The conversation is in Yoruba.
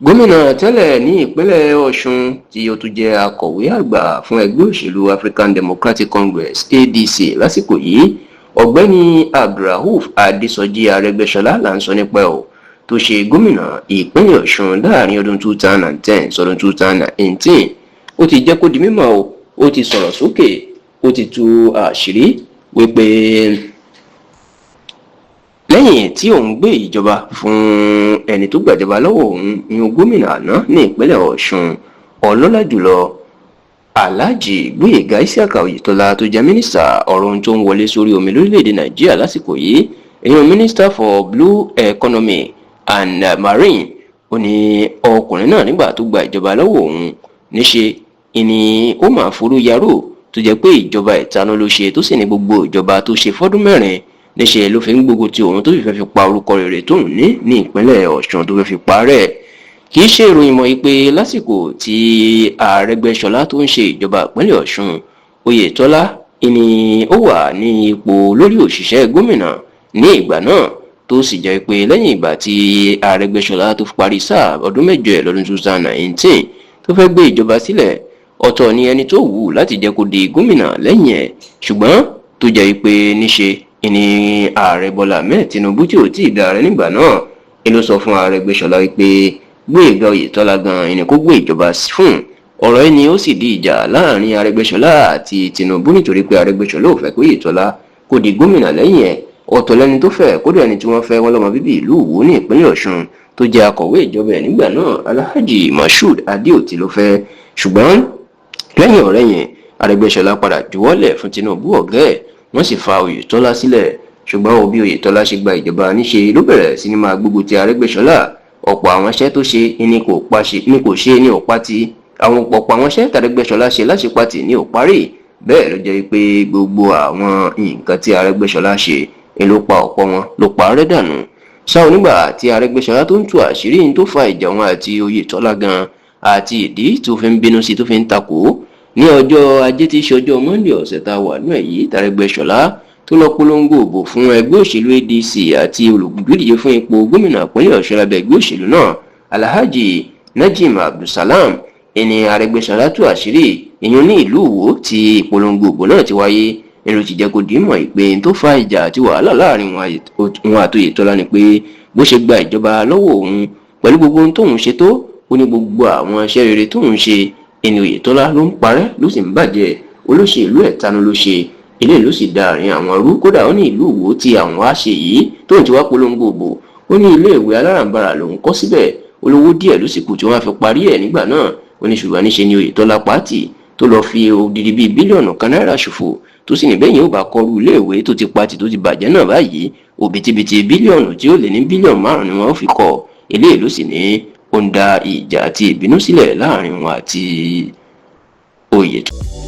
Gómìnà tẹ́lẹ̀ ní ìpínlẹ̀ Ọ̀ṣun tí ó tún jẹ́ akọ̀wé àgbà fún ẹgbẹ́ òṣèlú African Democratic Congress, ADC, lásìkò yìí, Ọ̀gbẹ́ni Abdulrauf Adésọjí Arẹ́gbẹ́ṣọlá là ń sọ nípa ẹ̀ o, tó ṣe gómìnà ìpínlẹ̀ Ọ̀ṣun láàrin ọdún 2010 sọdún 2018, ó ti jẹ́ kó di mímọ̀ o. Ó ti sọ̀rọ̀ sókè, ó ti tú àṣírí wípé lẹ́yìn tí òun gbé ìjọba fún ẹni tó gbàjọba lọ́wọ́ òun, ìyẹn gómìnà àná ní ìpínlẹ̀ Ọ̀ṣun, ọlọ́lá jùlọ Alhaji Gbóyèga Isiaka Oyètọ́lá, tó jẹ́ mínísítà ọ̀rọ̀ ohun tó ń wọlé sórí omi lórílẹ̀‐èdè Nàìjíríà lásìkò yìí, ìyẹn Minister for Blue Economy and Marine, ó ní ọkùnrin náà, nígbà tó gba ìjọba lọ́wọ́ òun, níṣe ìní ó máa forú yarò, tó jẹ́ pé ìjọba ìtanú ló ṣe, tó sì ní gbogbo ìjọba tó ṣe fọ́dún 4, níṣẹ́ ló fi ń gbógun ti òun, tó sì fẹ́ fi pa orúkọ rere tóun ní ní ìpínlẹ̀ Ọ̀ṣun, tó fẹ́ fi parẹ́. Kì í ṣe ìròyìn mọ́ pé lásìkò tí Arẹ́gbẹ́ṣọlá tó ń ṣe ìjọba ìpínlẹ̀ Ọ̀ṣun, Oyètọ́lá ni ó wà ní ipò lórí òṣìṣẹ́ gómìnà ní ìgbà náà, tó sì jẹ́ pé lẹ́yìn ìgbà tí Arẹ́gbẹ́ṣọlá tó parí sáà ọdún 8 ẹ̀ lọ́dún 2019, tó fẹ́ gbé ìjọba sílẹ̀, ọ̀tọ̀ ni ẹni tó wù láti jẹ́ kó di gómìnà lẹ́yìn ẹ̀, ṣùgbọ́n tó jẹ́ pé níṣe ìní Ààrẹ Bọ́lá Ahmed Tinubu, tí ò tí ì da ààrẹ nígbà náà, ni ló sọ fún Arẹ́gbẹ́ṣọlá wípé Gbóyèga Oyètọ́lá gan ẹni kó gbé ìjọba fún. Ọ̀rọ̀ ẹni ó sì di ìjà láàrin Arẹ́gbẹ́ṣọlá àti Tinubu, nítorí pé Arẹ́gbẹ́ṣọlá ò fẹ́ kó Oyètọ́lá kó di gómìnà lẹ́yìn ẹ̀. Ọ̀tọ̀ lẹni tó fẹ́, kódà ẹni tí wọ́n fẹ́ wọn lọ́mọ bíbí ìlú Ìwó ní ìpínlẹ̀ Ọ̀ṣun, tó jẹ́ akọ̀wé ìjọba ẹ̀ nígbà náà, Alhaji Mashood Adeoti ló fẹ́. Ṣùgbọ́n lẹ́yìn ọ̀rẹ́ yẹn, Arẹ́gbẹ́ṣọlá padà juwọ́lẹ̀ fún Tinubu ọ̀gá ẹ̀, wọ́n sì fa Oyètọ́lá sílẹ̀. Ṣùgbọ́n òbí Oyètọ́lá ṣe gba ìjọba, níṣe ló bẹ̀rẹ̀ sí ní máa gbógun ti Arẹ́gbẹ́ṣọlá. Ọ̀pọ̀ àwọn iṣẹ́ tó ṣe ni kò pa ṣe ni kò ṣe ní òpá ti àwọn ọ̀pọ̀ àwọn iṣẹ́ tàrẹ́gbẹ́ṣọlá ṣe láṣepatì ní òparí. Bẹ́ẹ̀ ló jẹ́ pé gbogbo àwọn nǹkan tí Arẹ́gbẹ́ṣọlá ṣe ni ló pa ọ̀pọ̀ wọn, ló pa rẹ́ dànù ṣáà. Onígbà tí Arẹ́gbẹ́ṣọlá tó ń tú àṣírí tó fa ìjà wọn àti Oyètọ́lá gan àti ìdí tó fi ń bínú sí, tó fi ń takò, ní ọjọ́ Ajé tí í ṣe ọjọ́ Monday ọ̀sẹ̀ tá a wà nú ẹ̀ yìí, tàrẹ́gbẹ́ṣọlá tó lọ polongo òbò fún ẹgbẹ́ òṣèlú ADC àti olùdíje fún ipò gómìnà ìpínlẹ̀ Ọ̀ṣun lábẹ́ ẹgbẹ́ òṣèlú náà, Alhaji Najim Abdulsalam, ẹni Arẹ́gbẹ́ṣọlá tú àṣírí ìyẹn ní ìlú Ìwó tí ìpolongo òbò náà ti wáyé, ẹni tí jẹ́ kó dìímọ̀ ìpè tó fa ìjà àti wàhálà láàrin wọn àti Oyètọ́lá ni pé bó ṣe gba ìjọba lọ́wọ́ òun, pẹ̀lú gbogbo ohun tóun ṣe tó, ó ní gbogbo àwọn iṣẹ́ rere tóun ṣe, ẹni Oyètọ́lá ló ń parẹ́, ló sì ń bàjẹ́. Olóṣèlú ẹ̀tanu ló ṣe, eléyìí ló sì da àárín àwọn rú. Kódà ó ní ìlú Ìwó tí àwọn wá ṣe yìí tóun ti wá polongo òbò, ó ní iléèwé alárànbarà lòun kọ́ síbẹ̀, olówó díẹ̀ ló sì kù tí wọ́n fi parí ẹ̀ nígbà náà. Ó ní ṣùgbọ́n níṣe ni Oyètọ́lá pàtì tó lọ́ọ́ fi odidi bíi bílíọ̀nù 1 náírà ṣòfò, tó sì ní bẹ́yìn ó bá kọrú iléèwé tó ti patì, tó ti bàjẹ́ náà báyìí, òbítíbitì bílíọ̀nù tí ó lé ní bílíọ̀nù 5 ni wọ́n fi kọ́. Eléyìí ló sì ní ó ń da ìjà àti ìbínú sílẹ̀ láàrin wọn àti Oyètọ́lá.